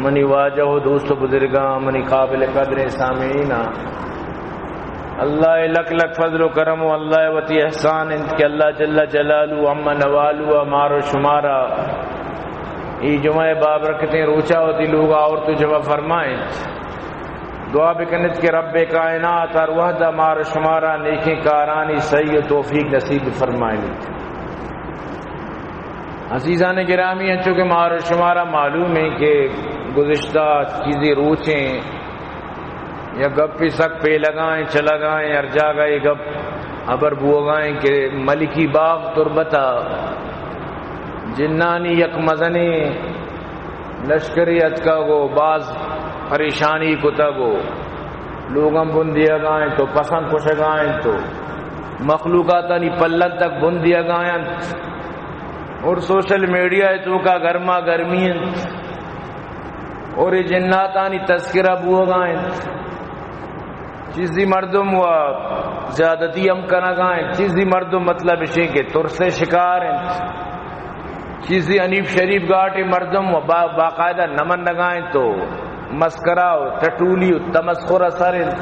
منی واجہ و دوست و بزرگاں، منی قابل قدریں سامعیناں، اللہ ءِ لک لک فضل و کرم و اللہ ءِ وتی احسان انت کہ اللہ جل جلالہ عم نوالہ مار و شمارا اے جمعہ بابرکتیں روچا وتی لوگا آورت و جمع فرمائینت۔ دعا بکنت کہ رب کائنات ہر وہدا مار و شمارا نیکیں کارانی سعی و توفیق نصیب فرمائینت۔ عزیزان گرامی، انچو کہ مار و شمارا معلوم ہے کہ گزشتہ چیزے روچیں یا گپے سک پیلگائیں، چلگائیں، ہر جاگہ یہ گپ ہبر بوگائیں کہ ملکی باغ تربتا جنانی یک مزنیں لشکرے اتکگ و باز پریشانی کتگ و لوگاں بن دیگائیں تو پسند کشگائیں تو مخلوقاتانی پلن تک بن دیگائیں اور سوشل میڈیا ءِ توکا گرما گرمی انت اور یہ جناتانی تذکرہ بوگا انت۔ چیزی مردم و زیادتی ہم کنگا انت، چیزی مردم مطلب اشیں کہ ترس ءِ شکار انت، چیزی حنیف شریف گاٹے مردم و با-، باقاعدہ نمنگا انت تو مسکرا و ٹٹولی و تمسخر اثر انت۔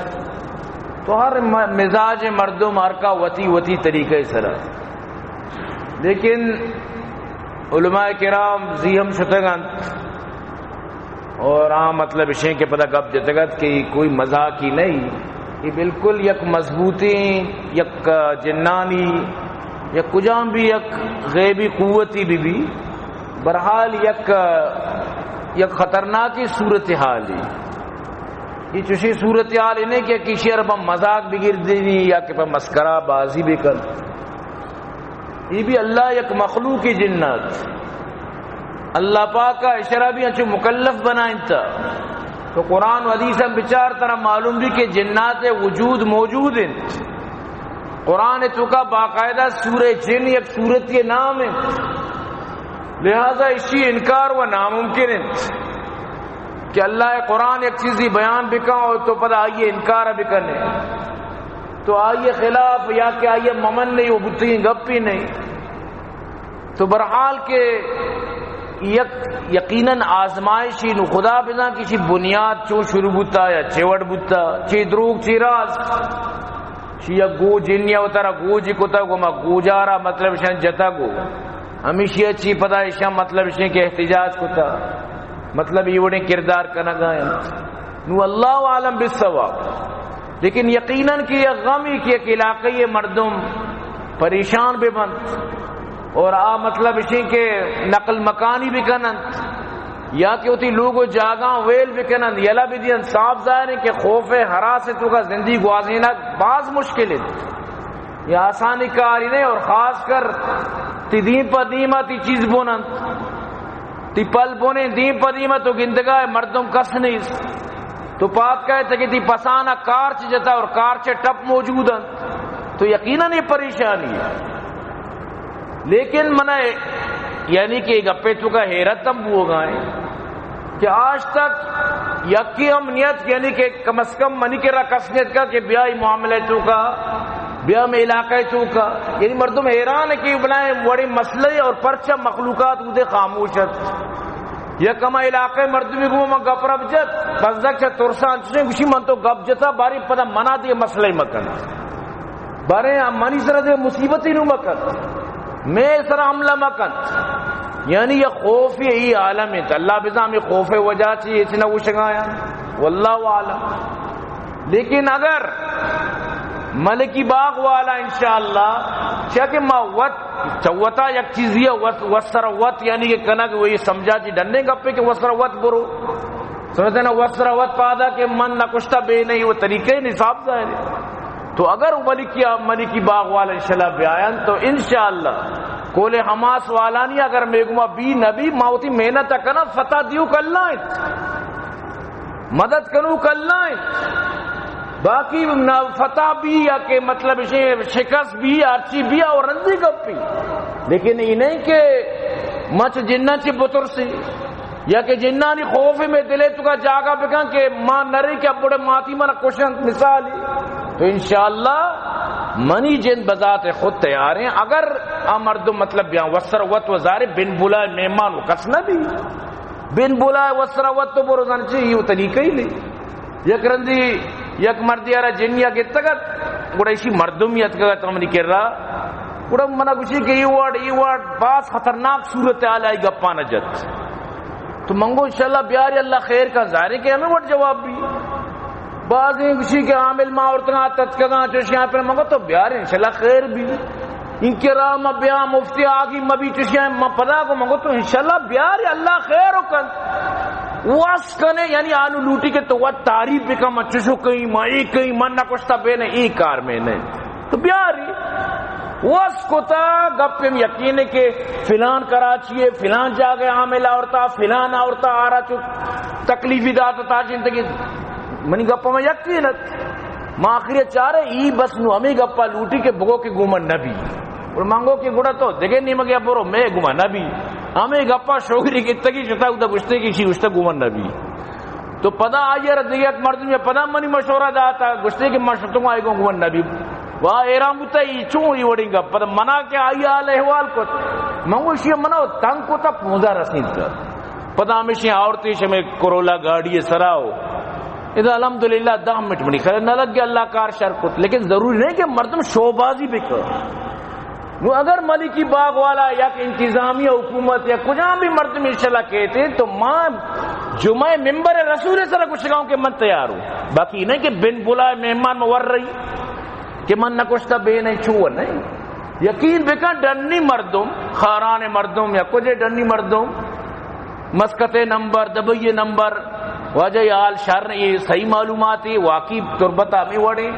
تو ہر م-، مزاج مردم ہر کا وتی وتی طریقہ سرا، لیکن علماء کرام زی ہم شتگ انت اور آ مطلب اشیں کہ پدا گپ جتگ ات کہ یہ کوئی مذاق ہی نہیں، یہ بالکل یک مضبوطیں، یک جنانی، یک کجام بھی یک غیبی قوتی بھی بھی، بہرحال یک، یک خطرناکی صورتحال ہے۔ یہ چوشیں صورتحال نہیں کہ کسی ار پہ مذاق بگردینی یا کہ پہ مسکرا بازی بکن۔ یہ بھی اللہ یک مخلوق جنات، اللہ پاک کا اشرا بھی انچو مکلف بنائنتا۔ تو قرآن و حدیث ہم بچار ترا معلوم بھی کہ جنات وجود موجود انت۔ قرآن توکا باقاعدہ سورہ جن یک سورت یہ نام انت، لہذا اشی انکار و ناممکن انت کہ اللہ قرآن یک چیزی بیان بکن اور تو پدا آئیے انکار بکنے۔ تو آئی خلاف یا کہ آئی ممن نہیں، وہ بتگیں گپ ہی نہیں۔ تو بہرحال کہ یک یقیناً آزمائشی نو خدا بزاں کہ چی بنیاد چون شروع بوتا یا چی وڑ بوتا، چی دروگ چی راز، چی یک گو جنیا و ترا گوج کتا گو ما گوجارا مطلب شن جتا گو، ہمیشی چی پدا ایشان مطلب شن کہ احتجاج کتا، مطلب یہ وڑیں کردار کنگا ہیں۔ نو اللہ عالم بالصواب۔ لیکن یقیناً کہ یہ غمی کہ یک علاقے یہ مردم پریشان بہ بنت اور آ مطلب اشیں کہ نقل مکانی بہ کننت یا کہ وتی لوگ و جاگاں ویل بہ کننت، یلہ بہ دینت، صاف ظاہر ہے کہ خوف ہراس توکا زندگی گوازینگ باز مشکل ہے۔ یہ آسانی کاری نہیں اور خاص کر تی دیم پہ دیما تی چیز بننت۔ تی پل بنے دیم پہ دیما تو گندگا ہے مردم کس نیست۔ تو پاد کئے تکے تی پسانا کارچ جتا اور کارچ ٹپ موجود انت۔ تو یقیناً یہ پریشانی ہے۔ لیکن منا یعنی کہ گپے توکا حیرت ہم بوگا ہے کہ آج تک یکی ہم نیت یعنی کہ کم از کم منی کرا کس نیت کا کہ بیا ای معاملہ توکا بیا میں علاقہ توکا، یعنی مردم حیران ہے کہ بلائیں وڑے مسئلے اور پرچہ مخلوقات اودے خاموش ات۔ یک ہما علاقہ مردمی گو من گپ رپ جت، بزگ چہ ترسان چشیں گوشی من تو گپ جتا باری پدا منا دیگہ مسئلہ مکن، بارے منی سر دیگہ مصیبت نو مکن، میں سر حملہ مکن۔ یعنی یہ خوف یہ عالم ہے، اللہ بزاں ہمیں خوف وجہ چی اتنا گوشگایا، واللہ عالم۔ لیکن اگر ملکی باغ والا انشاءاللہ، چیا کہ ما وت چوتا یک چیزی ہے، وت، وت سر وت یعنی کہ کنگ وہی سمجھا جی ڈنے گپے کہ وت سر وت برو۔ سمجھتے نا، وت سر وت پادا کہ من نہ کشتا بے نہیں، وہ طریقے نصاب ظاہر ہے۔ تو اگر ملکی، ملکی باغ والا انشاءاللہ بیاین تو انشاءاللہ کول حماس والا نہیں، اگر میگما بی نبی ما وتی محنت کنا فتح دیو کلا انت۔ مدد کنوک اللہ انت۔ باقی نہ فتح بھی یا کہ مطلب شے شکست بھی، ہرچی بھی اور رندی گپی۔ لیکن یہ نہیں کہ مچ جنہ چی بترسی یا کہ جنانی خوف میں دلے تو کا جاگا بکن کہ ماں نری کہ بڑے ماتی من کشن مثالی۔ تو انشاءاللہ منی جند بذات خود تیار ہیں۔ اگر آ مردم مطلب بیاں وسر وت و زارے بن بلا مہمان و کس نہ بھی۔ بن بلائے وسرا وت تو برو زن چی، یہ طریقہ ہی نہیں۔ یک رندی یک مردی آرا جنیا گتگت، گڑا اسی مردم یتکگت منی کرا، گڑا منا گوشی کہ یہ وارڈ، یہ وارڈ باز خطرناک صورتحال آئی گپانا جت۔ تو منگو انشاءاللہ بیاری، اللہ خیر کا، ظاہر ہے کہ ہمیں وٹ جواب بھی۔ بازیں گوشی کہ عامل ما عورتاں تتکگاں چوشیاں پر، منگو تو بیاری انشاءاللہ خیر بھی۔ انکہ را ما بیا مفتی آگی مبی چوشیاں، ما پدا کو منگو تو انشاءاللہ بیاری، اللہ خیر و کن۔ وس کنے، یعنی آنو لوٹی کہ تو وت تعریف بکن، من چشو کئی، من ای کئی، من نکشتا بینے، ای کار میں نہیں۔ تو بیاری۔ وس کتا، گپ ہم یقین ہے کہ فلان کراچی ہے، فلان جاگہ عامل آورتا، فلان آورتا، آرا چو تکلیفی داتا تا زندگی۔ منی گپ میں یقین ہے۔ ما آخری چارے ای بس نو ہمیں گپا لوٹی کہ بگو کہ گوما نبی۔ اور منگو کہ گڑا تو دگے نیمگے برو، میں گوما نبی۔ ہمیں گپا شوگری گتگی شتا، اودا گشتے کہ شی گشتا گوما نبی۔ تو پدا آئی ء را دگہ یک مردمے ء پدا منی مشورہ داتا، گوشتے کہ من شتوں آئی گوں گوں نبی۔ وا حیران بوتا، ای چون ای وڑیں گپ؟ پدا منا کہ آئی حال احوال کت، من گوشی منا تنگ کتا پونزا رسید۔ پدا ہمیشی آورتی شمی کرولا گاڑی سرا ہو۔ ادا الحمدللہ دہ منٹ منی خیر نہ لگ گیا، اللہ کار شر کت۔ لیکن ضروری نہیں کہ مردم شوبازی بکن۔ نو اگر ملکی باغ والا یک انتظامیہ حکومت یا کجام بھی مردم انشاءاللہ کہتے تو ما جمعہ ممبر رسول سر گوشگاؤں کہ من تیار ہوں۔ باقی نہیں کہ بن بلائے مہمان میں ور رہی کہ من نہ کشتا بے نہیں چھو نہیں۔ یقین بکن ڈنی مردم، خاران مردم یا کجے ڈنی مردم، مسقط نمبر، دبئی نمبر، واجہ یہ حال شر نہیں، یہ صحیح معلومات ہے، واقعی تربت ہمیں وڑیں،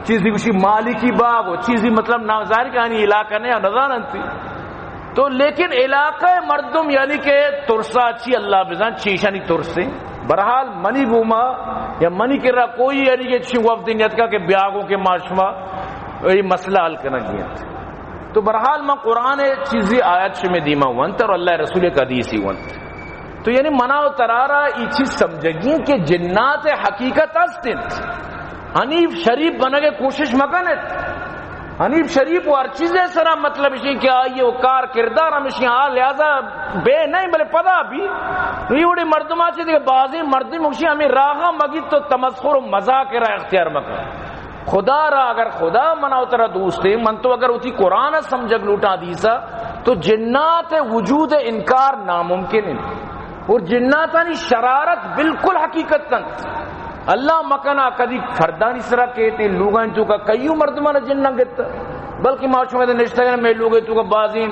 چیزی گوشی مالکی باغ ہو، چیزی مطلب نام ظاہر کہ آنی علاقہ نہیں، نزان انتی۔ تو لیکن علاقہ مردم یعنی کہ ترسا چی اللہ بزن چیشانی ترسیں۔ برحال منی گوما یا منی کرا کوئی یعنی کہ چی وفد نیت کا کہ بیاگوں کے ماشما یہ مسئلہ حل کرنا گیا۔ تو برحال ما قرآن چیزی آیت شمی دیما ونت اور اللہ رسول ایک حدیثی ونت۔ تو یعنی منا و ترارا ای چیز سمجھگی کہ جنات حقیقت است انت۔ حنیف شریف بنگے کوشش مکنت۔ حنیف شریف و ہر چیزے سرا مطلب اشی کہ آئیے و کار کردار ہمیشی آ لہذا بے نہیں بلے پدا بھی۔ نو یہ وڑی مردم آچے دیگه بازیں مردم اشی ہمیں راہا مگی تو تمسخر و مذاق را اختیار مکن۔ خدا را اگر خدا منا و ترا دوست ہے، من تو اگر اسی قرآن سمجھگ لوٹا دیسا، تو جنات وجود انکار ناممکن ہے۔ اور جناتانی شرارت بالکل حقیقت انت۔ اللہ مکنا کدی فردانی سرا کہتے لوگان تو کا کئیو مردمان جنہ گتا، بلکہ ما شما دے نشتگن میں لوگے تو کا بازین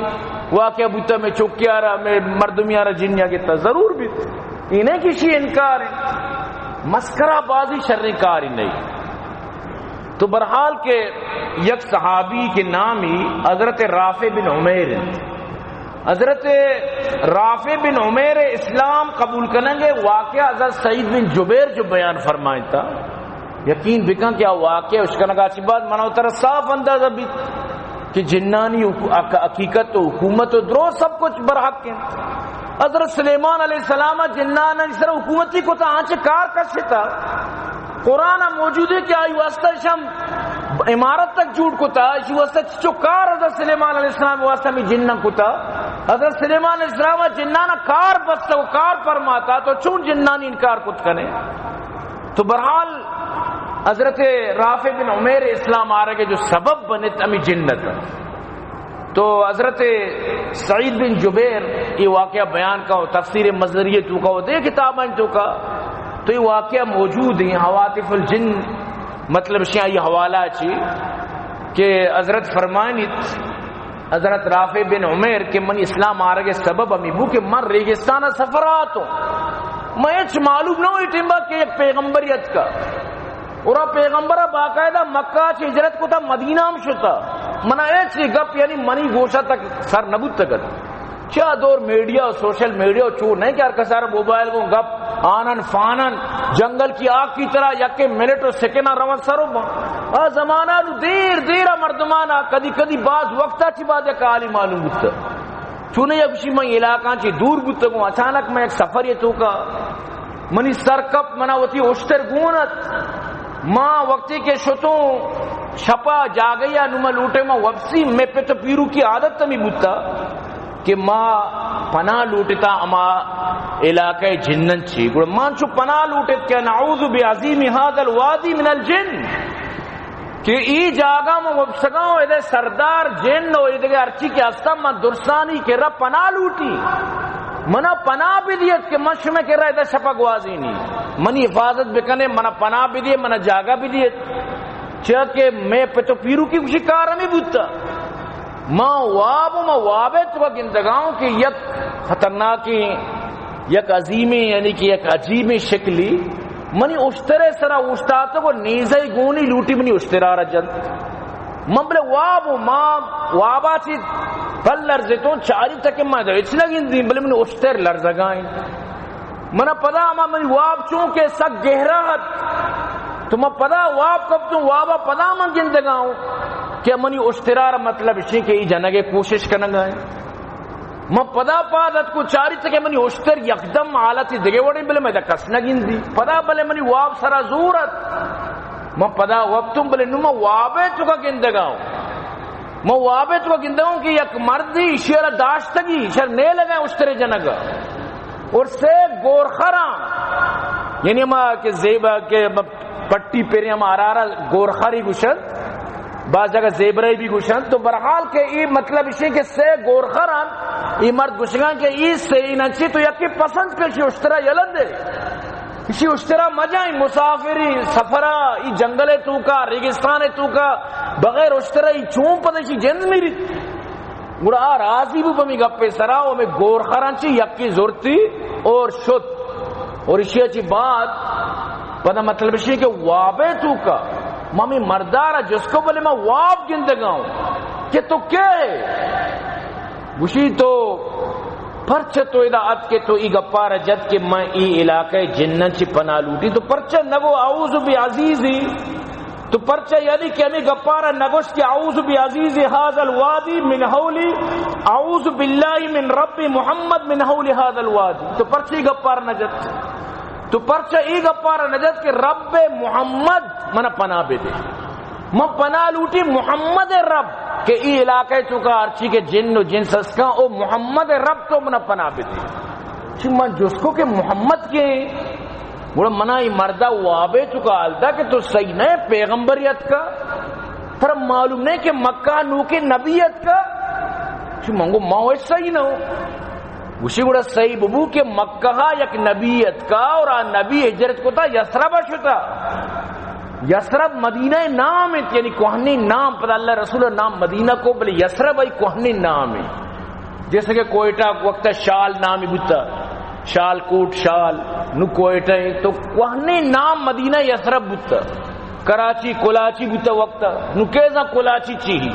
واقعہ بوتا، میں چوکیارا، میں مردمیارا جنیا گتا، ضرور بیت۔ یہ نہیں کہ شی انکار ہے، مسکرہ بازی شریں کاری نہیں۔ تو برحال کہ یک صحابی کے نامی حضرت رافع بن عمیر ہیں۔ حضرت رافع بن عمیر اسلام قبول کرنے کے واقعہ حضرت سعید بن جبیر جو بیان فرمائتا، یقین بکن کہ آ واقعہ اشکنگا چی بعد منا و ترا صاف اندازہ بیت کہ جنانی حکو-، حق-، حقیقت و حکومت و درو سب کچھ برحق ہیں۔ حضرت سلیمان علیہ السلام جنان سر حکومتی کو تا آنچ کار کشتا۔ قرآن موجود ہے کہ آئی واسطہ شم عمارت تک جوڑ کو تا، اسی واسطہ چو کار حضرت سلیمان علیہ السلام واسطہ میں جنان کو تا۔ حضرت سلیمان علیہ السلام جنان کار بس و کار فرماتا تو چون جنانی انکار کت کنے؟ تو برحال حضرت رافع بن عمیر اسلام آرگے جو سبب بنت ہمیں جنت۔ تو حضرت سعید بن جبیر یہ واقعہ بیان کا و تفسیر مزریہ تو کا و دے کتاباں تو کا، تو یہ واقعہ موجود ہیں۔ حواتف الجن مطلب شیعہ یہ حوالہ چی کہ حضرت فرمائنیت، حضرت رافع بن عمیر کہ من اسلام آرگ سبب ہمیں بو کہ من ریگستان سفر آتوں، میں ہچ معلوم نہ ہوئی ٹیمبا کہ یک پیغمبر یت کا۔ اور آ پیغمبر باقاعدہ مکہ چ ہجرت کتا، مدینہ ہم شتا۔ منا ہچ گپ یعنی منی گوشا تک سر نہ بوتگت۔ چا دور میڈیا و سوشل میڈیا و چو نہیں کہ ہر کسار موبائل کو گپ آنن فانن جنگل کی آگ کی طرح یک منٹ و سیکنڈ روان سر و آ زمانہ نو دیر دیر مردمانا کدی کدی باز وقتا چی باز یک حالی معلوم بوتا۔ چونیں یک گوشی من علاقاں چی دور بوتگوں، اچانک من یک سفر یہ توکا منی سر کپ، منا وتی اشتر گون ات۔ ما وقتی کہ شتوں شپا جاگہ یا نو ما لوٹے ما وپسی، میں پت پیرو کی عادت تمی بوتا کہ ما پناہ لوٹتا ہما علاقہ جنن چی۔ گڑا من چو پناہ لوٹت کہ نعوذ بعظیم هذا الوادی من الجن، کہ ای جاگہ من وپسگاں و ادے سردار جن و ادگہ ہرچی کہ ہستاں، من درسانی کرا پناہ لوٹی، منا پناہ بدیت کہ من شمے کرا ادے شپا گوازینی، منی حفاظت بکنے، منا پناہ بدیت، منا جاگہ بدیت، چیا کہ مئے پت و پیروکی گوشی کار ہمے بوتا۔ ما واب و ما وابے توکا گندگاؤں کہ یک خطرناکیں، یک عظیمیں، یعنی کہ یک عجیبیں شکلی منی اشترے سرا اوشتاتگ و نیزہ گونی لوٹی منی اشترا را جنت۔ من بلے واب و ما وابا چی پل لرزتوں، چاری تک ما ہچ نہ گندی، بلے منی اشتر لرزگائیں۔ منا پدا ہما منی واب چونکہ سک گہرا ات، تو من پدا واب کپتوں، وابا پدا من گندگاؤں کہ منی اشترا را مطلب اشی کہ ای جنگے کوشش کنگائیں۔ من پدا پاد اتکوں چاری تک منی اشتر یکدم حالت دگہ وڑیں، بلے مئے کس نہ گندی۔ پدا بلے منی واب سرا زور ات۔ من پدا وپتوں، بلے نوں من وابے توکا گندگاؤں۔ من وابے توکا گندگاؤں کہ یک مردی اشی را داشتگی، اشی را نیلگا اشترے جنگا۔ اور سے گورخراں، یعنی ہما کہ زیبا کہ پٹی پیریں ہما ہرارا گورخری گوشنت، بعض جگہ زیبرے بھی گوشنت۔ تو بہرحال کہ ای مطلب اشی کہ سے گورخراں، ای مرد گوشگاں کہ ای سے ای نچی تو یکی پسند پیشی اشترا یلہ دے۔ اشی اشترا مجائیں مسافری سفرا، ای جنگل توکا، ریگستان توکا، بغیر اشترا ای چون پد اشی جند میری۔ گڑا آ راضی بو پمی گپے سرا و ہمے گورخراں چی یکی زرتی اور شت۔ اور اشی چی بعد پدا مطلب اشی کہ وابے توکا ما ہمے مردارا جست کو، بلے ما واب گندگاؤں کہ تو کے؟ گوشی تو پرچہ تو ادا ات کہ تو ای گپارا جت کہ من ای علاقہ جنن چی پناہ لوٹی، تو پرچہ نگو اعوذ بعزیزی؟ تو پرچہ یعنی کہ ہمے گپارا نگوشت کہ اعوذ بعزیز هذا الوادی من حولی، اعوذ باللہ من رب محمد من حول هذا الوادی؟ تو پرچہ ای گپارا نجت؟ تو پرچہ ای گپارا نجت کہ رب محمد منا پناہ بدے؟ من پناہ لوٹی محمد رب کہ ای علاقہ توکا ہرچی کہ جن و جنس اسکاں، او محمد رب تو منا پناہ بدے۔ چی من جست کو کہ محمد کے؟ گڑا منا ای مردا وابے توکا حال دا کہ تو صحیح نہ پیغمبر اتکا، ترا معلوم نہیں کہ مکہ نوکے نبی اتکا؟ چی من گو ما وش صحیح نہ ہو۔ گوشی گڑا صحیح ببو کہ مکہ یک نبی اتکا اور آ نبی ہجرت کتا یثرب شتا۔ یثرب مدینہ نام انت، یعنی کوہنی نام، پدا اللہ رسول نام مدینہ کو، بلے یثرب ای کوہنی نام ہے۔ جیسے کہ کوئٹہ وقت شال نامی بوتا، شال کوٹ شال، نو کوئٹہ ہے، تو کوہنی نام مدینہ یثرب بوتا۔ کراچی کلاچی بوتا وقت، نو کیزا کلاچی چی ہی،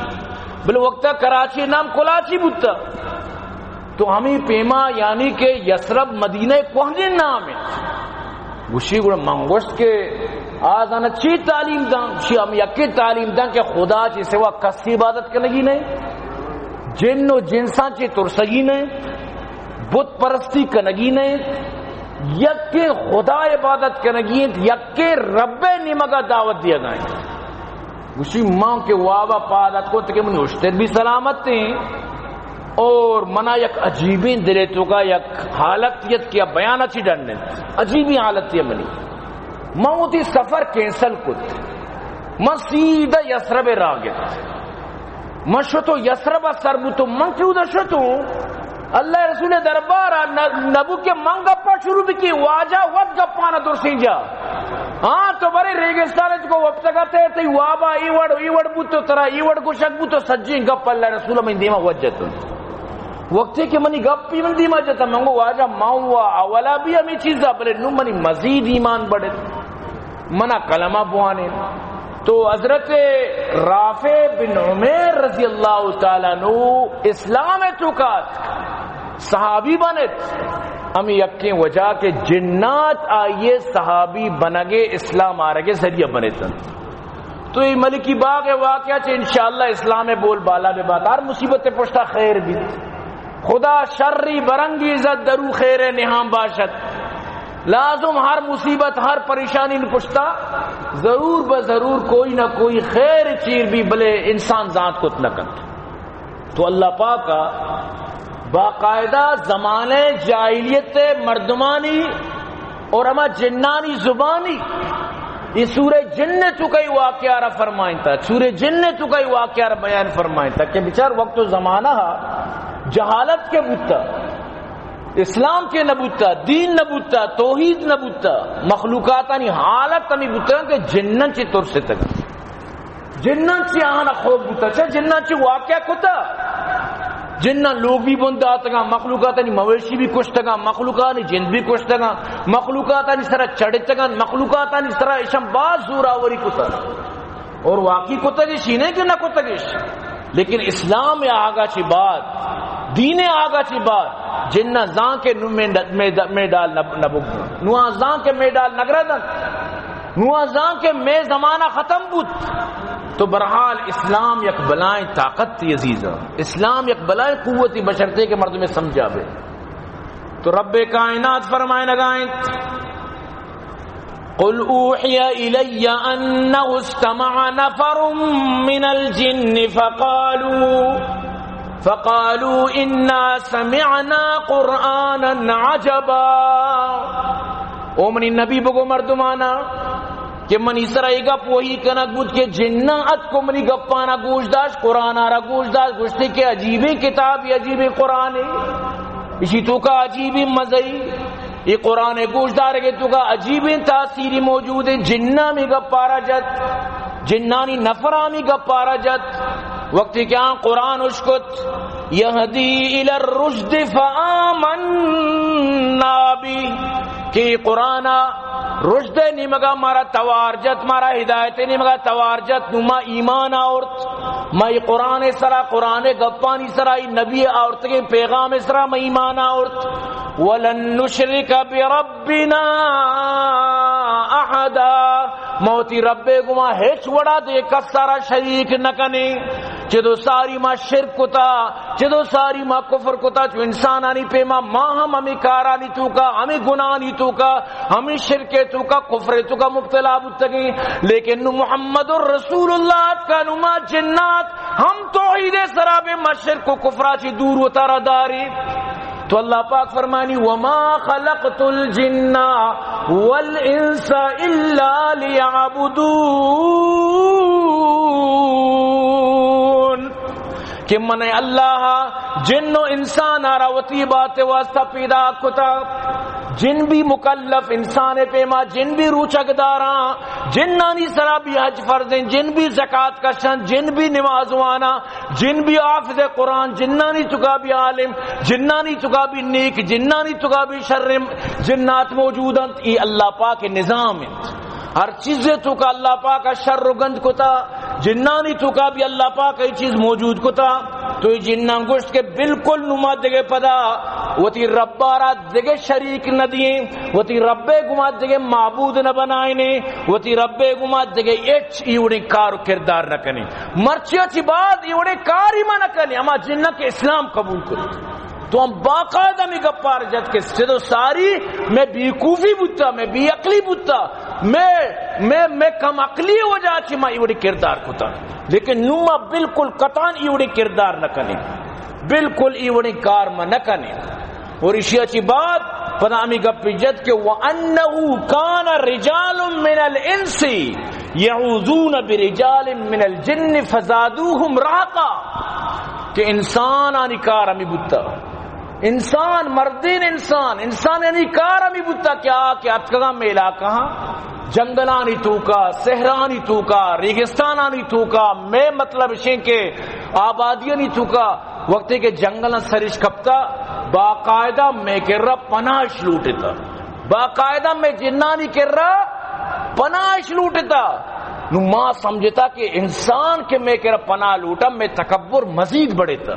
بلے وقت کراچی نام کلاچی بوتا۔ تو ہمیں پیما یعنی کہ یثرب مدینہ کوہنی نام ہے۔ گوشی گڑا من گوشت کہ آ زاناں چی تعلیم داں؟ گوشی ہم یکے تعلیم داں کہ خدا چی سوا کسی عبادت کنگی نہیں، جن و جنساں چی ترسگی نہیں، بت پرستی کنگی نہیں، یکے خدا عبادت کنگی انت، یکے رب نیمگا دعوت دیگا انت۔ گوشی، من کہ وابا پاد اتکت کہ منی اشتر بھی سلامت ہیں اور منا یک عجیبیں دلے توکا یک حالت یت کہ بیان اچی ڈن انت۔ عجیبیں حالت ہے منی۔ من وتی سفر کینسل کت۔ من سیدھا یثرب راہ گپت۔ من شتو یثرب سر بوتو۔ من کہ اودا شتو، اللہ رسول دربار ء نہ، نہ بو کہ من گپا شروع بکی، واجہ وت گپانا درسیں جا۔ ہاں، تو برے ریگستان ء چکو وپتگتے، تئی وابا ای وڑ، ای وڑ بوتو، ترا ای وڑ گوشگ بوتو، سجیں گپ اللہ رسول من دیما وجہ تو۔ وقتی کہ منی گپ ہی من دیما جتا، من گو واجہ من و اولا بھی ہمیں چیزا، بلے نو منی مزید ایمان بڑھت۔ منا کلمہ بوانے۔ تو حضرت رافع بن عمیر رضی اللہ تعالی عنہ اسلام توکا ات، صحابی بنت۔ ہمیں یکیں وجہ کہ جنات آئیے صحابی بنگے اسلام آرگے ذریعہ بنت۔ تو یہ ملکی باغ واقعہ چہ انشاءاللہ اسلام بول بالا بہ بات، ہر مصیبت پشتا خیر بیت۔ خدا شری برانگیزد، درو خیر نہان باشد۔ لازم ہر مصیبت، ہر پریشانی نہ پشتا ضرور بہ ضرور کوئی نہ کوئی خیر چیر بی، بلے انسان زانت کت نہ کنت۔ تو اللہ پاک ء باقاعدہ زمانۂ جاہلیت مردمانی اور ہما جنانی زبانی یہ سورہ جن توکا واقعہ را فرمائنتا، سورہ جن توکا واقعہ را بیان فرمائنتا کہ بچار وقت و زمانہ جہالت کے بوتا، اسلام کے نہ بوتا، دین نہ بوتا، توحید نہ بوتا، مخلوقاتانی حالت ہمیں بوتا کہ جنن چی ترستگا۔ جناں چی آنا خوف بوتا، چا جناں چی واقعہ کتا۔ جناں لوگ بھی بند آتگاں، مخلوقاتانی مویشی بھی کشتگاں، مخلوقاتانی جند بھی کشتگاں، مخلوقاتانی سرا چڑتگاں، مخلوقاتانی سرا اشان باز زوراوری کتا۔ اور واقعی کتگش ہی نہیں کہ نہ کتگش۔ لیکن اسلام آگا چی بعد، دین آگا چی بعد، جناں زان کے نو میں، میں، میں ڈال نہ، نہ بگنا۔ نو زان کے میں ڈال نگردن۔ نو آ زان کہ مئے زمانہ ختم بوت۔ تو برحال اسلام یک بلائیں طاقت تھی عزیزاں، اسلام یک بلائیں قوتی بشرتے کہ مردم سمجھا بے۔ تو رب کائنات فرمائے نگائیں، قل اوحی الی انہ استمع نفر من الجن فقالوا فقالوا انا سمعنا قرآنا عجبا۔ او منی نبی، بگو مردمانا کہ منی سرا اے گپ وحی کنگ بوت کہ جناں اتکو منی گپانا گوش داشت، قرآنا را گوش داشت، گوشتے کہ عجیبیں کتابے، عجیبیں قرآنے، اشی توکا عجیبیں مزے، اے قرآن گوش دارگے توکا عجیبیں تاثیری موجود ہے۔ جناں ہمے گپارا جت، جنانی نفر ہمے گپارا جت۔ وقتی کہ آن قرآن اشکت، یہدی الی الرشد فآمنا بہ، کہ قرآن رشد نیمگا مارا توار جت، مارا ہدایت نیمگا توار جت، نو ما ایمان آورت۔ ما ای قرآن سرا، قرآن گپانی سرا، ای نبی آورتگیں پیغام سرا ما ایمان آورت۔ ولن نشرک بربنا احدا، ما وتی رب گما ہچ وڑا دے کسارا شریک نہ کنیں۔ چدو ساری ما شرک کتا، چدو ساری ما کفر کتا، چو انسانانی پیما ما ہم ہمیں کارانی توکا، ہمیں گناہانی توکا، ہمیں شرک توکا، کفر توکا مبتلا بوتگیں۔ لیکن نو محمد رسول اللہ اتکا، نو ما جنات ہم توحید سرا بے، ما شرک و کفرا چی دور وتارا داری۔ تو اللہ پاک فرمانی، وما خلقت الجن والانس الا لیعبدون، کہ من اللہ جن و انسان آرا وتی بات واسطہ پیدا کتا۔ جن بھی مکلف انسان پیما، جن بھی روچگ داراں، جنانی سرا بھی حج فرض ہیں، جن بھی زکات کشن، جن بھی نماز وانا، جن بھی حافظ قرآن، جنانی توکا بھی عالم، جنانی توکا بھی نیک، جنانی توکا بھی شر، جنات موجود انت۔ ای اللہ پاک نظام انت۔ ہر چیزے توکا اللہ پاک شر و گند کتا، جنانی توکا بھی اللہ پاک ای چیز موجود کتا۔ تو ای جنان گوشت کہ بالکل نو ما دگہ پدا وتی ربارا دگہ شریک نہ دییں، وتی رب گما دگہ معبود نہ بنائیں، وتی رب گما دگہ ہچ ایوڑیں کار و کردار نہ کنیں۔ مرچی چی بعد ایوڑیں کاری ما نہ کنیں، ہما جناں کہ اسلام قبول کرت۔ تو ہم باقاعدہ ہمیں گپار جت کہ سدو ساری میں بیوقوفی بوتا، میں بے عقلی بوتا، میں، میں، میں کم عقلی وجہ چی ما ایوڑیں کردار کتا۔ لیکن نو ما بالکل قطعاً ایوڑیں کردار نہ کنیں، بالکل ایوڑیں کار ما نہ کنیں۔ اور اشیا چی بعد پدا ہمیں گپ جت کہ وَأَنَّهُ كَانَ رِجَالٌ مِّنَ الْإِنسِ يَعُوذُونَ بِرِجَالٍ مِّنَ الْجِنِّ فَزَادُوهُمْ رَهَقًا، کہ انسانانی کار ہمیں بوتا، انسان، مردین انسان، انسان یعنی کار ہمیں بوتا کہ آ کہ اتکگاں مئے علاقہ ہاں، جنگلانی توکا، صحرانی توکا، ریگستانانی توکا، مئے مطلب شیں کہ آبادیانی توکا، وقتی کہ جنگلاں سرش کپتا، باقاعدہ مئے کرا پناہش لوٹتا، باقاعدہ مئے جنانی کرا پناہش لوٹتا۔ نو ما سمجھتا کہ انسان کہ مئے کرا پناہ لوٹا، مئے تکبر مزید بڑھتا،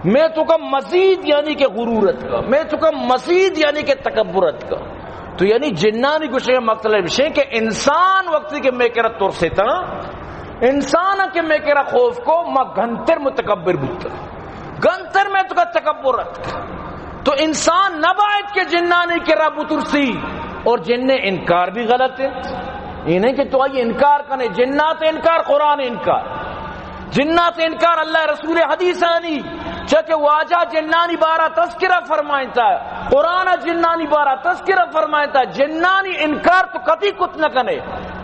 مئے توکا مزید یعنی کہ غرور اتکا، مئے توکا مزید یعنی کہ تکبر اتکا۔ تو یعنی جنانی گوشگ مطلب شیں کہ انسان وقتی کہ مئے کرا ترستا، انسان کہ مئے کرا خوف کو، ما گھنتر متکبر بوتا، گھنتر مئے توکا تکبر اتکا۔ تو انسان نہ باید کہ جنانی کرا بترسی، اور جن انکار بھی غلط ہے۔ یہ نہیں کہ تو آئی انکار کنے، جنات انکار، قرآن انکار، جنات انکار، اللہ رسول حدیثانی، چہ کہ واجہ جنانی بارا تذکرہ فرمائنتا، قرآن جنانی بارا تذکرہ فرمائنتا، جنانی انکار تو کدی کت نہ کنے۔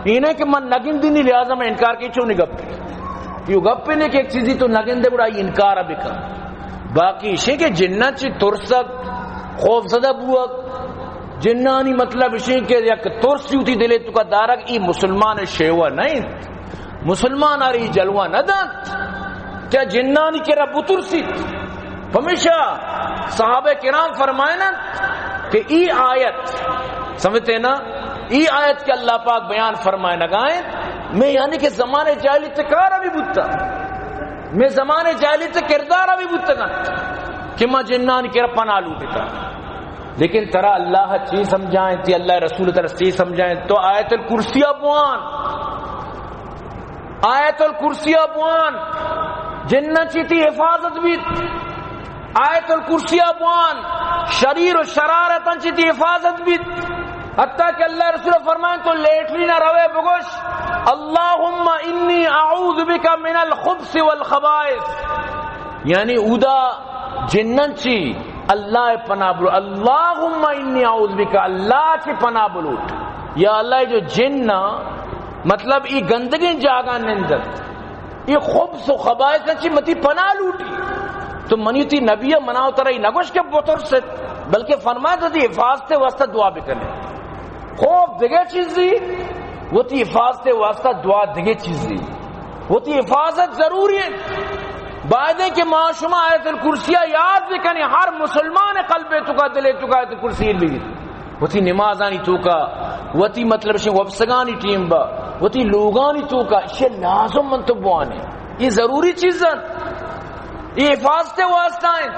اینہ کہ من نگندینی لہذا من انکار کی، چونی گپ؟ یو گپ نے کہ یک چیزی تو نگندے گڑا ای انکار بکن۔ باقی اشیں کہ جناں چی ترسگ، خوف زدہ بوگ، جنانی مطلب اشیں کہ یک ترسی وتی دلے توکا دارگ، ای مسلمان شیوہ نہ انت۔ مسلمان آرا ای جلوہ نہ دنت کہ جنانی کرا بترسیت۔ پمیشا صحابہ کرام فرمائنت کہ ای آیت، سمجھتے نا، ای آیت کہ اللہ پاک بیان فرمائنگائیں، میں یعنی کہ زمانے جاہلیت کارا بھی بوتا، میں زمانے جاہلیت کردارا بھی بوتا کہ ما جنانی کرا پناہ لوٹتا۔ لیکن ترا اللہ چی سمجھائیں، تی اللہ رسول ترا چی سمجھائیں، تو آیت الکرسی بوان، آیت الکرسی بوان، جناں چی تی حفاظت بیت۔ آیت الکرسی بوان، شریر و شرارتاں چی تی حفاظت بیت۔ حتیٰ کہ اللہ رسول فرمائیں تو لیٹرین روے بگوش، اللہم انی اعوذ بک من الخبث والخبائث۔ یعنی اودا جناں چی اللہ پناہ بلو، اللہم انی اعوذ بک، اللہ چی پناہ بلوٹ۔ یا اللہ، جو جن نا، مطلب، ای گندگیں جاگہ نندت، ای خبث و خبائث چی متی پناہ لوٹی۔ تو منی تی نبی منا و ترا ای نگوش کہ بترست، بلکہ فرمائے تو تی حفاظت واسطہ دعا بکنے۔ خوف دگہ چیزی، وتی حفاظت واسطہ دعا دگہ چیزی۔ وتی حفاظت ضروری ہے۔ باید ہے کہ ما شما آیت الکرسی یاد بکنیں، ہر مسلمان قلب توکا، دل توکا آیت الکرسی بگیت۔ وتی نمازانی توکا، وتی مطلب شے وپسگانی ٹیم با، وتی لوگانی توکا، شے لازم من تو بوانے۔ یہ ضروری چیز ہے۔ یہ حفاظت واسطہ ہیں۔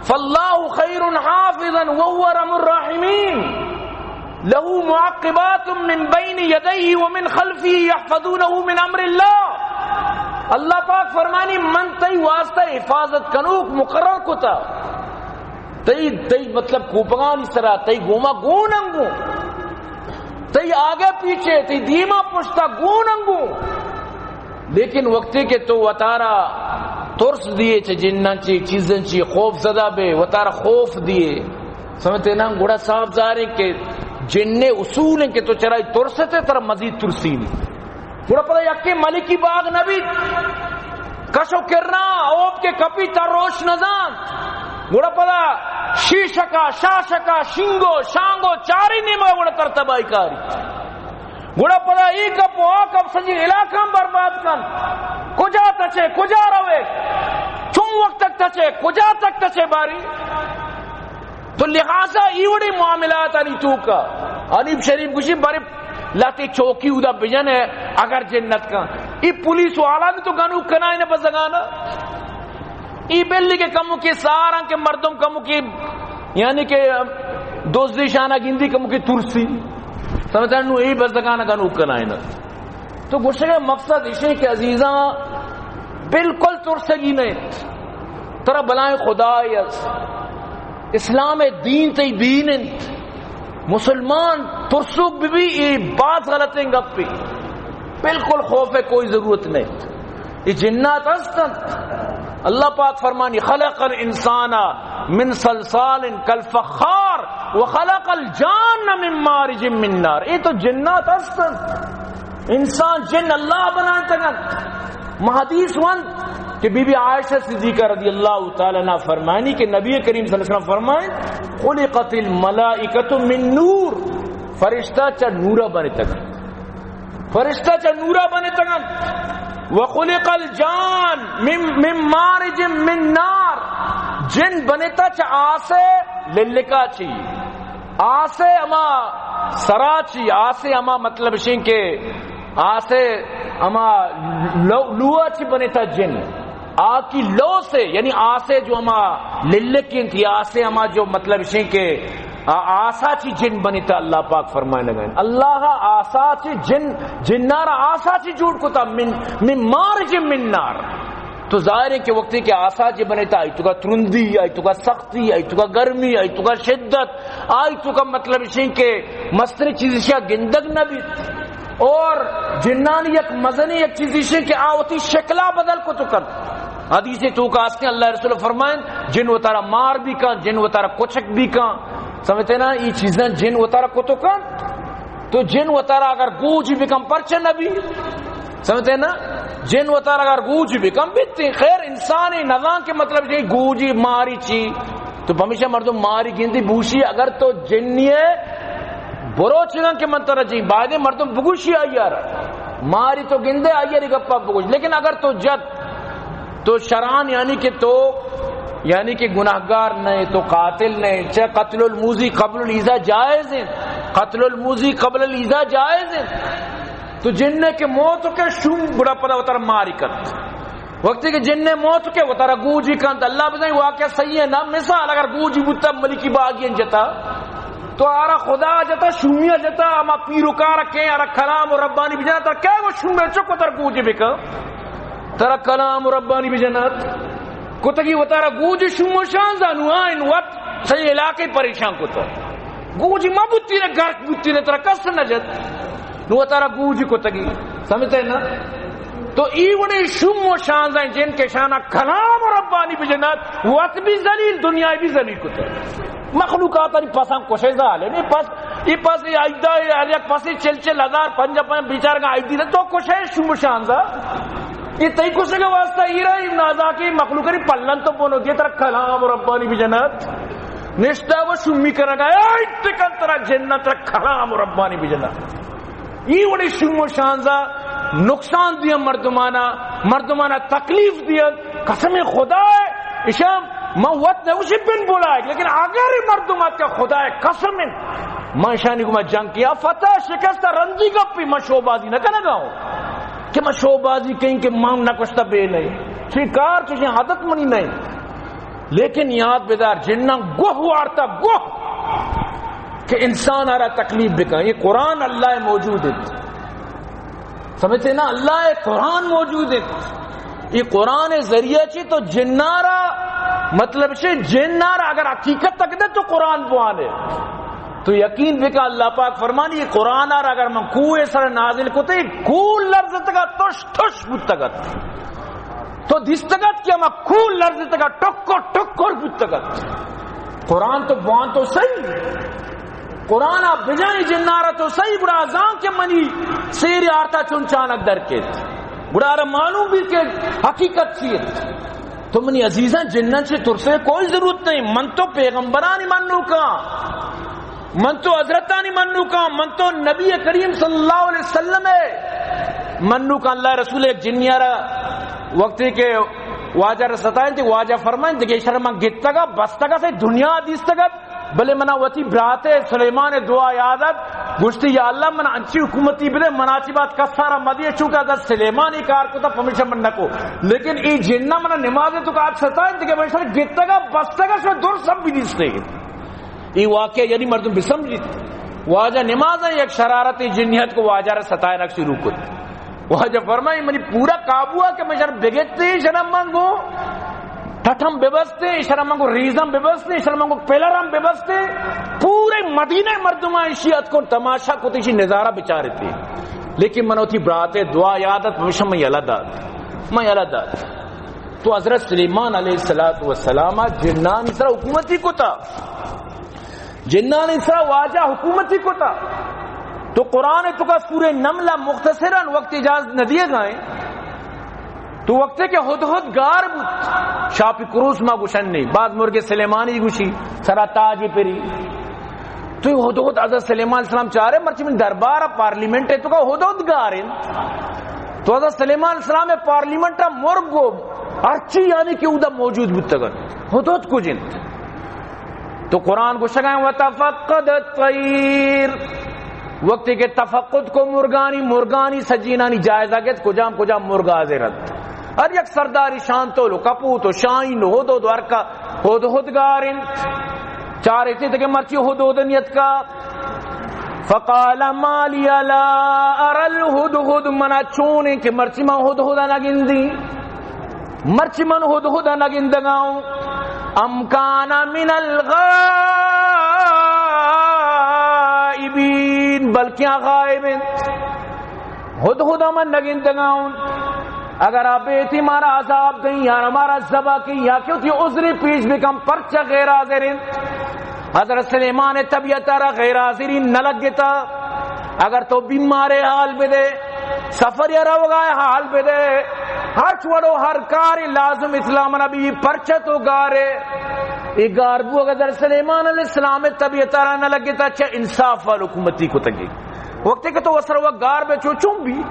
فاللہ خیر حافظا وهو ارحم الراحمین۔ لہ معقبات من بین یدیہ ومن خلفہ یحفظونہ من امر اللہ۔ اللہ پاک فرمانی، من تئی واسطہ حفاظت کنوک مقرر کتا۔ تئی، تئی مطلب کوپگانی سرا، تئی گوما گون انگو۔ تئی آگے پیچھے، تئی دیما پشتا گون انگو۔ لیکن وقتی کہ تو وتارا ترس دیے چہ جناں چی، چیزاں چی خوف زدہ بے، وتارا خوف دیے، سمجھتے نا؟ گڑا صاف ظاہر ہے کہ جن اصول ہیں کہ تو چرائی ترستے، ترا مزید ترسینی۔ گڑا پدا یکے ملکی باغ نبی، کش و کرا اوپ کہ کپی تر روش نزان۔ گڑا پدا شیشکا، شاشکا، شنگو، شانگو، چاری نیمگا گڑا تر تباہی کاری۔ گڑا پدا ای کپ و آ کپ سجی علاقہ برباد کن۔ کجا تچے، کجا روے، چون وقت تک تچے، کجا تک تچے باری۔ تو لہذا ای وڑی معاملات آنی توکا حنیف شریف گوشی، بارے لاتے چوکی اودا بجن ہے، اگر جنت کا۔ ای پولیس والا بھی تو گنوک کنائے نہ بزگانا۔ ای بلی کہ کمو کی ساراں کہ مردم کمو کی، یعنی کہ دزدی شانہ گندی کمو کی ترسی۔ سمجھتا نو ای بزگانا گنوک کنائے نہ۔ تو گوشگ ءِ مقصد ایش انت کہ عزیزاں، بالکل ترسگی نہ انت۔ ترا بلائیں خدائے است۔ اسلام ءِ دین تئی دین انت۔ مسلمان ترسوک بہ بی، اے باز غلطیں گپے۔ بالکل خوف ءِ کوئی ضرورت نہ انت۔ اے جنات است انت۔ اللہ پاک فرمانی، خلق الانسان من صلصال کالفخار وخلق الجان من مارج من نار۔ اے تو جنات است انت۔ انسان جن اللہ بنائینتگ انت۔ ما حدیث وانت کہ بی بی عائشہ صدیقہ رضی اللہ تعالی عنہا فرمانی کہ نبی کریم صلی اللہ علیہ وسلم فرمائیں، خلقت الملائکۃ من نور، فرشتہ چہ نورا بنتگ انت۔ فرشتہ چہ نورا بنتگ انت۔ وخلق الجان من، من مارج من نار، جن بنتا چہ آسے للکا چی۔ آسے ہما سرا چی، آسے ہما مطلب شیں کہ آسے ہما لو-، لوہا چی بنتا جن۔ آ کی لو سے، یعنی آسے جو ہما للک انت، یا آسے ہما جو مطلب شیں کہ آ-، آسا چی جن بنتا، اللہ پاک فرمائے لگا۔ اللہ آسا چی جن، جنارا آسا چی جوڑ کتا من، من مارج من نار۔ تو ظاہر ہے کہ وقتی کہ آسا چی بنتا، آئی توکا ترندی، آئی توکا سختی، آئی توکا گرمی، آئی توکا شدت، آئی توکا مطلب شیں کہ مستریں چیز شیا گندگ نہ بیت۔ اور جنانی یک مزنی یک چیزی شیں کہ آ وتی شکلا بدل کت کنت۔ حدیث توکا است کہ اللہ رسول فرمائیں، جن وتارا مار بھی کن، جن وتارا کچک بھی کن۔ سمجھتے نا؟ یہ چیزاں جن وتارا کتو کن، تو جن وتارا اگر گوجی بکن، پرچہ نبی؟ سمجھتے نا؟ جن وتارا اگر گوجی بکن، بیتی۔ خیر، انسان نزان کہ مطلب کہ گوجی ماری چی، تو پمیشا مردم ماری گندی بوشی، اگر تو جنی ہے، بروچ نہ کہ من ترا جی، بایدیں مردم بگوشی آئی ءَ را۔ ماری تو گندے آئی ءَ را گپا بگوش۔ لیکن اگر تو جت، تو شرعاً یعنی کہ تو، یعنی کہ گناہگار نہیں، تو قاتل نہیں، چہ قتل الموذی قبل الایذاء جائز ہے، قتل الموذی قبل الایذاء جائز ہے۔ تو جن نے کہ موت کے شوم گڑا پدا وتر ماری کرت۔ وقتی کہ جن نے موت کے وتارا گوجی کنت، اللہ بزاں واقعہ صحیح ہے نا؟ مثال، اگر گوجی بوتا ملکی باغی جتا، تو آرا خدا جتا، شومیا جتا، اما پیروکارا کئے آرا کلام و ربانی بجنا، ترا کئے گو شومے چک وتر گوجی بکن؟ ترا کلام و ربانی بجنات۔ کتگی وتارا گوجی شوم و شانزا، نو آئین وت صحیح علاقے پریشان کتا۔ گوجی ما بوتی نے، گرک بوتی نے، ترا کس نہ جت۔ نو وتارا گوج کتگی۔ سمجھتے نا؟ تو ای وڑے شوم و شانزائیں جن کہ شانا کلام ربانی بجنات، وت بھی ذلیل، دنیا بھی ذلیل کتگ۔ مخلوقاتانی پساں کشے زال ہے۔ نی پس، ای پس، ای ایدا، ای ہر یک پسی چل چل ہزار، پنجاہ پنجاہ بیچارگاں ایدی نہ تو کشے شوم و شانزا۔ یہ تئی کشے کے واسطہ ایرا، ای نازاکی مخلوقانی پلن تو بونو دیے، ترا کلام ربانی بجنات۔ نشتا و شومی کنگا، اے اتکن ترا جنت، ترا کلام ربانی بجنات۔ ای وڑی شوم و شانزا نقصان دیا مردمانا، مردمانا تکلیف دیا۔ قسم خدا ہے، اشاں من وت نہ گوشی بن بوڑا ہے، لیکن اگر مردم آتے خدا ہے قسم ہے، من اشانی گما جنگ کیا، فتح شکست رندی گپی، من شوبازی نہ کنگا ہوں کہ من شوبازی کہیں کہ من نہ کشتا بے نہیں۔ چی کار چشیں عادت منی نہیں۔ لیکن یاد بدار، جناں گوہ وارتا، گوہ کہ انسان آرا تکلیف بکن۔ یہ قرآن اللہ موجود ہے، سمجھتے نا؟ اللہ قرآن موجود ہے۔ یہ قرآن ذریعہ چی تو جنارا، مطلب سے جنارا اگر حقیقت تک دے تو قرآن بوانے۔ تو یقین بکا، اللہ پاک فرمانی، یہ قرآن آرا اگر من کوہ سر نازل کتے، کوہ لرزتگا، تش تش بوتگت۔ تو دیستگت کہ ہما کوہ لرزتگا، ٹکر ٹکر بوتگت۔ قرآن تو بوان تو صحیح۔ قرآن آ بجائیں جنارا تو صحیح، گڑا زان کہ منی سیر آرتا چون چانک در کیت۔ گڑا آرا معلوم بھی کہ حقیقت چی ہے۔ تو منی عزیزاں، جنن سے ترسے کوئی ضرورت نہیں۔ من تو پیغمبرانی منوکاں۔ من تو حضرتانی منوکاں، من تو نبی کریم صلی اللہ علیہ وسلم ہے منوکاں۔ اللہ رسول ایک جنیارا وقتی کہ واجہ را ستائیں تھی، واجہ فرمائیں تھی کہ شر من گتگا، بستگا سے دنیا دیستگت، بلے منا وتی براتے سلیمان دعا یادت، گوشتی، یا اللہ، من انچی حکومتی بدے، من آچی بات کسارا مدیے، چونکہ حضرت سلیمان ای کار کتا، پمیشا من نکو۔ لیکن ای جنہ منا نماز تو کا ستائیں تھی کہ من شر گتگا، بستگا سے در سب بھی دیستے۔ اے واقعہ یعنی مردم بسمجیت۔ واجہ نماز ءَ یک شرارت جنیت کو واجہ را ستائنگ شروع کت۔ واجہ فرمائی، منی پورا قابو ہے کہ من شر بگتے، شر من گو ٹٹم ببستے، شر من گو ریزم ببستے، شر من گو پلرم ببستے۔ پورے مدینہ مردم ایشی ات کو تماشا کت، ایشی نظارہ بچارتے۔ لیکن من وتی براتے دعا یادت، پمیشا من یلہ دات۔ من یلہ دات۔ تو حضرت سلیمان علیہ الصلوۃ والسلام جنانی سرا حکومتی کتا۔ جنانی سرا واجہ حکومتی کتا۔ تو قرآن تو کا سورہ نملہ مختصراً وقت اجازت نہ دیے گئے۔ تو وقتے کہ ہدہد گار بوت، شاپی کروس ما گوشن نہیں، بعض مرغ سلیمانی گوشی، سرا تاج پری۔ تو ہدہد حضرت سلیمان علیہ السلام چارے، مرچی من دربار پارلیمنٹ ہے، تو کا ہدہد گار انت۔ تو حضرت سلیمان علیہ السلام پارلیمنٹ مرغ گو ہرچی یعنی کہ اودا موجود بوتگن، ہدہد کج انت۔ تو قرآن گوشگا، وتفقد الطیر، وقتی کہ تفقد کو مرگانی، مرگانی سجینانی جائزہ گت، کجام کجام مرگ حاضر انت۔ ہر یک سرداری شانتول و کپوت و شاہین و ہدہد و ہر کا ہدہد گار انت۔ چارے تھی کہ مرچی ہدہد نیت کا۔ فقال ما لی لا اری الہدہد، منا چون انت کہ مرچی من ہدہد نہ گندی۔ مرچی من ہدہد نہ گندگاؤں۔ ام کان من الغائبین، بلکہ آ غائب انت۔ ہدہد من نہ گندگاؤں۔ اگر آ بیتی مارا عذاب دیں یا مارا ذبح کیں یا کہ وتی عذر پیش بکن، پرچہ غیر حاضر انت؟ حضرت سلیمان طبیعت را غیر حاضری نہ لگتا۔ اگر تو بیمارے حال بدے، سفر یا روگائے حال بدے، ہرچ وڑو ہر کار لازم اسلام نبی، پرچہ تو گارے۔ اے گار بو اگر حضرت سلیمان علیہ السلام طبیعت را نہ لگتا، چہ انصاف وال حکومتی کتگی۔ وقتی کہ تو وسر و گار بے چو چون بی،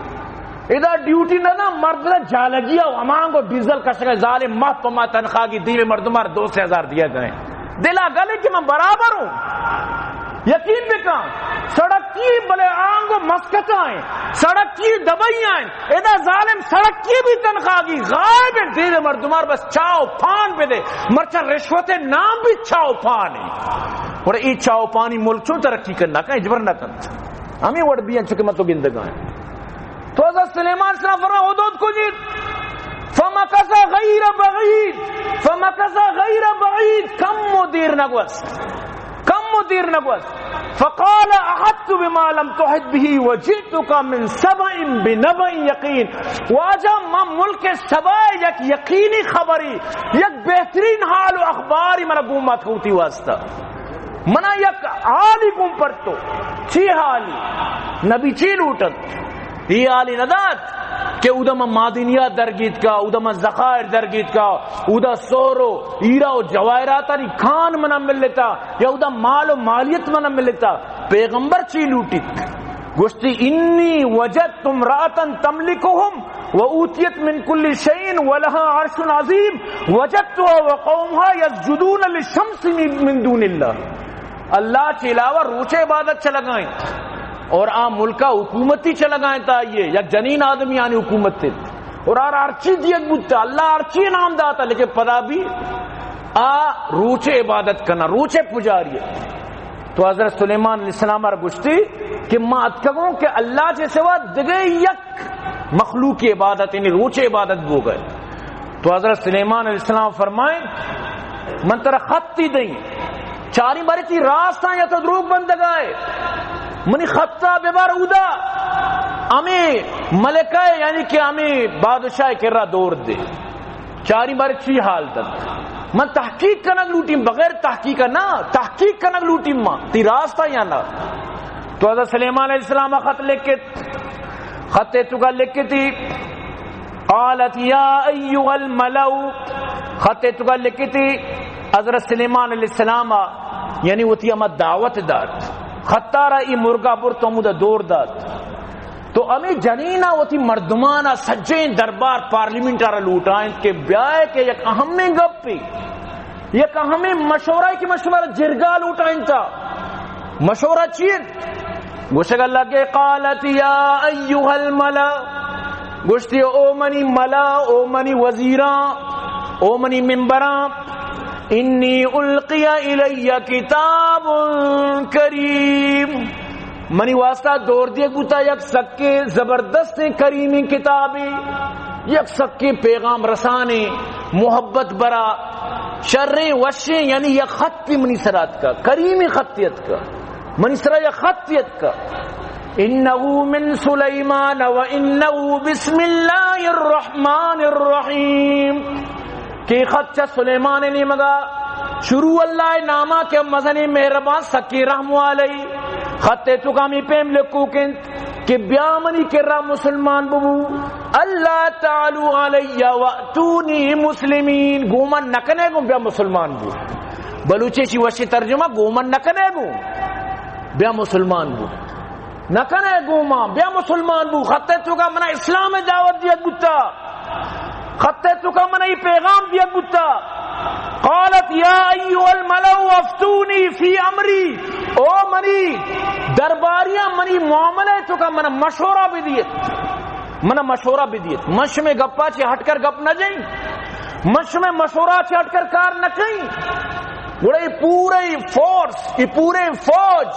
ادا ڈیوٹی نہ دا، مرد را جالگی او امانگو ڈیزل کشگ ء ظالم، ماہ پہ ماہ تنخواہ کی دیوے مردم ار دو سے ہزار دیا گئے۔ دلا گلے کہ من برابر ہوں، یقین بکن، سڑکی بلے آنگو مسکت آئیں، سڑکی دبئی آئیں، ادا ظالم سڑکی بھی تنخواہ کی غائب ہیں، دیوے مردم ار بس چاو پان بدے، مرچا رشوت نام بھی چاو پان ہے۔ اور ای چاو پانی ملک چون ترقی کرنا کا اجبر نہ کرنا۔ ہمیں وڑ بھی ہیں چونکہ من تو گندگا ہیں۔ تو حضرت سلیمان السلام فرما حدود کو جیت، فمکث غیر بعید، فمکث غیر بعید، کم و دیر نہ گوست، کم و دیر نہ گوست۔ فقال احطت بما لم تحط به وجئتک من سبأ بنبأ یقین۔ واجہ، من ملک سبا یک یقینی خبری، یک بہترین حال و اخباری منا گومات ہوتی واسطہ۔ منا یک حالی گون پر تو۔ چی حالی؟ نبی چی لوٹت؟ ای حالی ندات کہ اودا من معدنیات درگیت کا، اودا من ذخائر درگیت کا، اودا سور و ہیرا و جواہراتانی کان منا ملتا، یا اودا مال و مالیت منا ملتا۔ پیغمبر چی لوٹیت؟ گوشتی، انی وجدت امرأة تملکهم وأوتيت من كل شيء ولها عرش عظيم وجدتها وقومها يسجدون للشمس من دون الله۔ اللہ چہ علاوہ روچ عبادت چہ لگائیں اور آ ملکا حکومتی چہ لگائیں تا یہ یک جنین آدمی آنی حکومت تھی اور آر ہرچی دیگ بوتا، اللہ ہرچی نام داتا، لیکن پدا بھی آ روچ عبادت کنا، روچ پجاری ہے۔ تو حضرت سلیمان علیہ السلام آر گوشتی کہ ما اتکگوں کہ اللہ چہ سوا دگہ یک مخلوق عبادت، یعنی روچ عبادت بو گئے۔ تو حضرت سلیمان علیہ السلام فرمائیں، من ترا خطی دیں، چاری باری تی راست آں یا تو دروگ بندگائے، منی خطا ببر اودا، ہمیں ملکہ یعنی کہ ہمیں بادشاہ کرا دور دے۔ چاری بار چی حال دنت؟ من تحقیق کنگ لوٹیم، بغیر تحقیق نہ، تحقیق کنگ لوٹیم ما، تی راست یا نہ۔ تو حضرت سلیمان علیہ السلام خط لکھت، خط تو کا لکھتی، قالت یا ایها الملأ، خط تو کا لکھتی، حضرت سلیمان علیہ السلام یعنی وتی ہما دعوت دات، خطارا ای مرگا برت ہمودا دور دات۔ تو ہمے جنینا وتی مردمانا سجیں دربار پارلیمنٹ آرا لوٹائینت کہ بیائے کہ یک اہمیں گپے، یک اہمیں مشورہ کہ مشورہ جرگا لوٹائینتا۔ مشورہ چی انت؟ گوشگ لگے، قالت یا ایها الملأ، گوشتی، او منی ملا، او منی وزیراں، او منی ممبراں، انی القی الی کتاب کریم، منی واسطہ دور دیگ بوتا یک سکیں زبردستیں کریمیں کتابے، یک سکیں پیغام رسانیں، محبت برا، شریں وشیں، یعنی یک خطے منی سرا اتکا، کریمیں خطے اتکا، منی سرا یک خطے اتکا۔ انه من سلیمان و انه بسم الله الرحمن الرحیم۔ کہ خط چہ سلیمان نیمگا شروع اللہ ناما کہ مزنی مہربان سکی رحم والی۔ خط تو کامی پیم لکھوک انت کہ بیا منی کرا مسلمان ببو، الا تعلوا علی واتونی مسلمین، گومن نکنے گوں بیا مسلمان بو۔ بلوچی چی وشی ترجمہ، گومن نکنے گوں بیا مسلمان بو۔ نکنے گوما، بیا مسلمان بو۔ خطے تو کا منا اسلام دعوت دیگ بوتا، خطے تو کا منا ای پیغام دیگ بوتا۔ قالت یا ایها الملأ افتونی فی امری، او منی درباریاں، منی معاملے تو کا منا مشورہ بدیت، منا مشورہ بدیت۔ من شمے گپا چی ہٹ کر گپ نہ جائیں، من شمے مشورہ چی ہٹ کر کار نہ کہیں۔ گڑا یہ پورے فورس، یہ پورے فوج،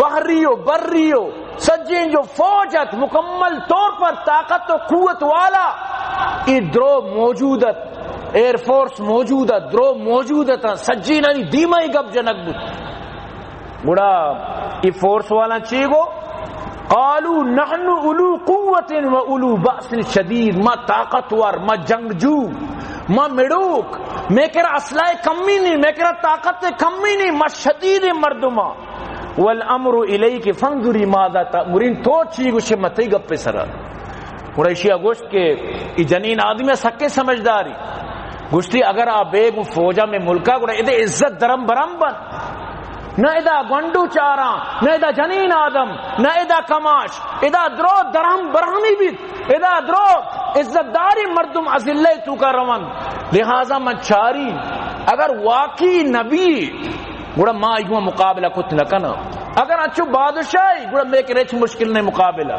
بحری و بری و سجین جو فوج ات، مکمل طور پر طاقت و قوت والا، یہ درو موجود ات، ایئر فورس موجود ات، درو موجود ات، سجینانی دیما یہ گپ جنگ بود۔ گڑا یہ فورس والا چی گو؟ قالوا نحن اولو قوة و اولو بأس شدید، ما طاقتور، ما جنگجو، ما مڑوک، مئے کرا اسلحہ کمی نہیں، مئے کرا طاقت کمی نہیں، ما شدید مردما۔ والامر الیک فانظری ماذا تأمرین، تو چی گوشے ما تئی گپ سرا۔ گڑا ایشی ء گوشت کہ ای جنین آدمی سکیں سمجھداری۔ گوشتی اگر آ بیگ فوجا میں ملکا گڑا ادے عزت درم برم بن۔ نہ ادا گونڈو چاراں، نہ ادا جنین آدم، نہ ادا کماش، ادا درو درہم برہمی بیت، ادا درو عزت داری مردم اذلہ توکا روند۔ لہذا من چاری اگر واقعی نبی گڑا ما ایگو مقابلہ کت نہ کناں۔ اگر انچو بادشاہی گڑا مئے کرا ہچ مشکل نہیں مقابلہ۔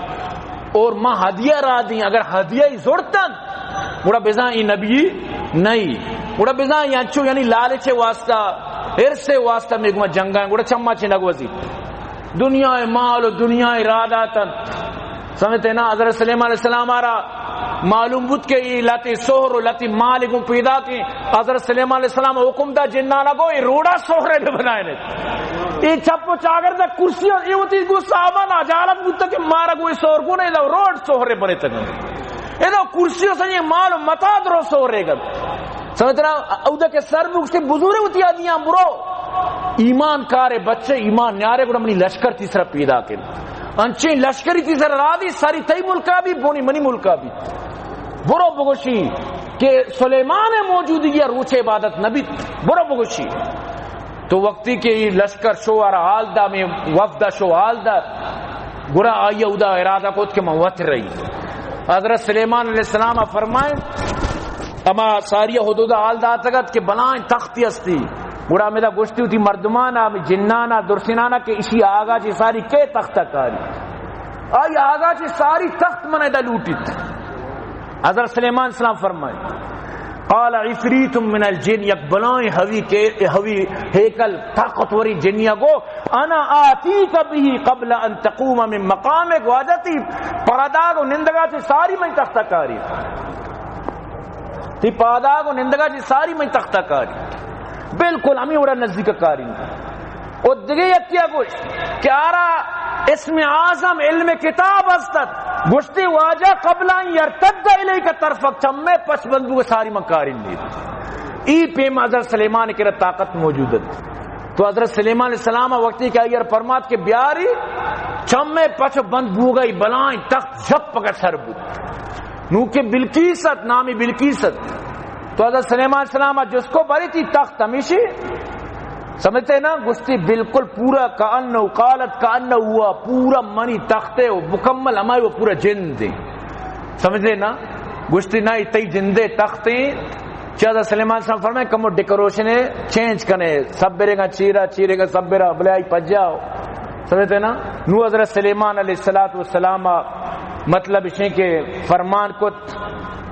اور ما ہدیہ را دیں، اگر ہدیہ ہی زڑتن گڑا بزاں ای نبی نہیں۔ گڑا بزاں ای انچو یعنی لالچ واسطہ، حرص واسطہ مئے گوما جنگاں، گڑا چما چہ نگوزی۔ دنیا مال و دنیا را داتن۔ سمجھتے نا؟ حضرت سلیمان علیہ السلام آرا معلوم بود کہ ای لتی سہر و لتی مال گوں پیدا کی۔ حضرت سلیمان علیہ السلام حکم دا جنانا گو، ای روڑا سہرے بہ بنائے نے۔ ای چپ و چاگر دا کرسی، ای وتی گو صحابہ نا جالت بود کہ مارا گو ای سہر کو نے، دا روڑ سہرے بنے تک۔ ادا کرسی و سنی مال و متا درو سورے گت۔ سمجھتے نا؟ اودا کہ سر بکشتے بزورے وتی آدیاں برو۔ ایمان کارے بچے، ایمان نیارے گڑا منی لشکر تیسرا پیدا کن۔ انچیں لشکری تیسرا را دی، ساری تئی ملکا بھی، بونی منی ملکا بھی۔ برو بگوشی کہ سلیمان موجودگی روچ عبادت نبی۔ برو بگوشی۔ تو وقتی کہ ای لشکر شو آرا حال دا، میں وفد شو حال دا، گڑا آئی اودا ارادہ کت کہ من وت رہی۔ حضرت سلیمان علیہ السلام فرمائیں، اما ساری حدود حال داتگت کہ بلائیں تختی ہستی۔ گڑا ہمیدا گوشتی ہوتی مردمانا، ہمیں جنانا، درسینانا کہ اشی آگا چی ساری کے تخت کاری؟ آئی آگا چی ساری تخت من ادا لوٹیت۔ حضرت سلیمان السلام فرمائے، قال عفریت من الجن، یک بلائیں ہوی کے، ہوی ہیکل طاقتوری جنیا گو، انا آتیک به قبل ان تقوم من مقامک، واجہ تی پاداگ و نندگا چی ساری من تخت کاری۔ تی پاداگ و نندگا چی ساری من تخت کاری۔ بالکل ہمیں وڑا نزدیک کاری۔ و دگہ یکیا گوشت کہ آرا اسم اعظم علم کتاب استت، گوشتی واجہ قبل ان یرتد الیک طرفک، چمے پچ بند بو ساری من کارین دید۔ ای پیم حضرت سلیمان کرا طاقت موجود ات۔ تو حضرت سلیمان علیہ السلام وقتی کہ آئی ار فرمات کہ بیاری، چمے پچ بند بوگئی بلائیں تخت جپ اگر سر بود۔ نو کہ بلقیس ات، نامی بلقیس ات۔ تو حضرت سلیمان علیہ السلام جس کو بری تی تخت ہمیشی سمجھتے نا؟ گوشتی بالکل پورا کانو قالت کانو ہوا، پورا منی تخت ہے، وہ مکمل ہماری، وہ پورا جند ہے۔ سمجھتے نا؟ گوشتی نا، ای تئی جندے تخت ہیں۔ چہ حضرت سلیمان صاحب فرمائے، کمو ڈیکوریشن ہے، چینج کنے، سب برے گا چیرا، چیرے گا سب برا، بلے آئی پجاؤ۔ سمجھتے نا؟ نو حضرت سلیمان علیہ الصلوۃ والسلام مطلب اشیں کہ فرمان کت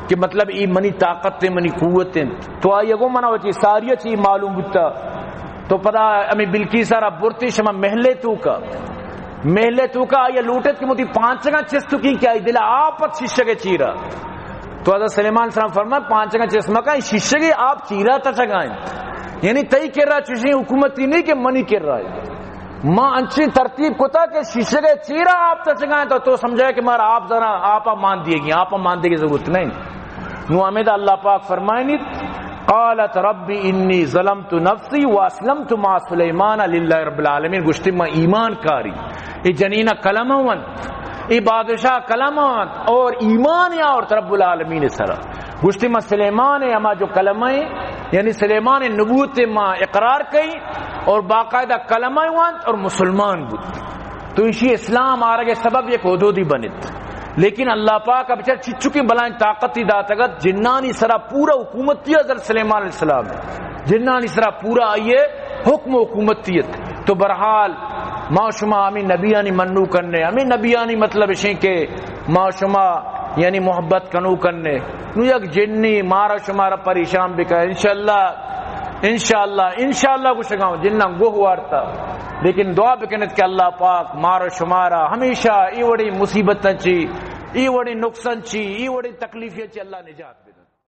کہ مطلب ای منی طاقت ہے، منی قوت ہے۔ تو آئی اگو منا وچی ساری چی معلوم بوتا۔ تو پدا ہمیں بلقیس را برتی شما محلے توکا۔ محلے توکا آئی لوٹت کہ متی پانچگاں چست کی کہ آئی دل آپ ات شیشگ چیرا۔ تو حضرت سلیمان السلام فرمائے، پانچگاں چست مکا، شیشگ آپ چیرا تچگائیں۔ یعنی تئی کرا چشیں حکومتی نہیں کہ منی کرا ہے۔ ما انچیں ترتیب کتا کہ شیشگ چیرا آپ تچگائیں، تو تو سمجھائے کہ مارا آپ ذرا آپا مان دیے گی، آپا مان دیے کی ضرورت نہیں۔ نو ہمیں دا اللہ پاک فرمائنیت، قالت رب انی ظلمت نفسی واسلمت مع سلیمان للہ رب العالمین۔ گوشتی من ایمان کاری، اے جنینا کلمہ ونت، اے بادشاہ کلمہ ونت اور ایمان یا اور رب العالمین سرا۔ گوشتی من سلیمان ہما جو کلمہ ہیں، یعنی سلیمان نبوت ما اقرار کئی اور باقاعدہ کلمہ ونت اور مسلمان بود۔ تو ایشی اسلام آرگ سبب یک حدودی بنت۔ لیکن اللہ پاک ء بچار چچکیں بلائیں طاقتی داتگت، جنانی سرا پورا حکومتی حضرت سلیمان علیہ السلام، جنانی سرا پورا آئیے حکم و حکومتی ات۔ تو برحال ما شما ہمیں نبیانی منو کرنے، ہمیں نبیانی مطلب اشیں کہ ما شما یعنی محبت کنو کرنے۔ نو یک جنی مارا شمارا پریشان بکا۔ انشاءاللہ، انشاءاللہ، انشاءاللہ گوشگاؤں، جناں گوہ وارتا۔ لیکن دعا بکنت کہ اللہ پاک مارا شمارا ہمیشہ ای وڑی مصیبتاں چی، ای وڑی نقصان چی، ای وڑی تکلیفیں چی اللہ نجات بدے۔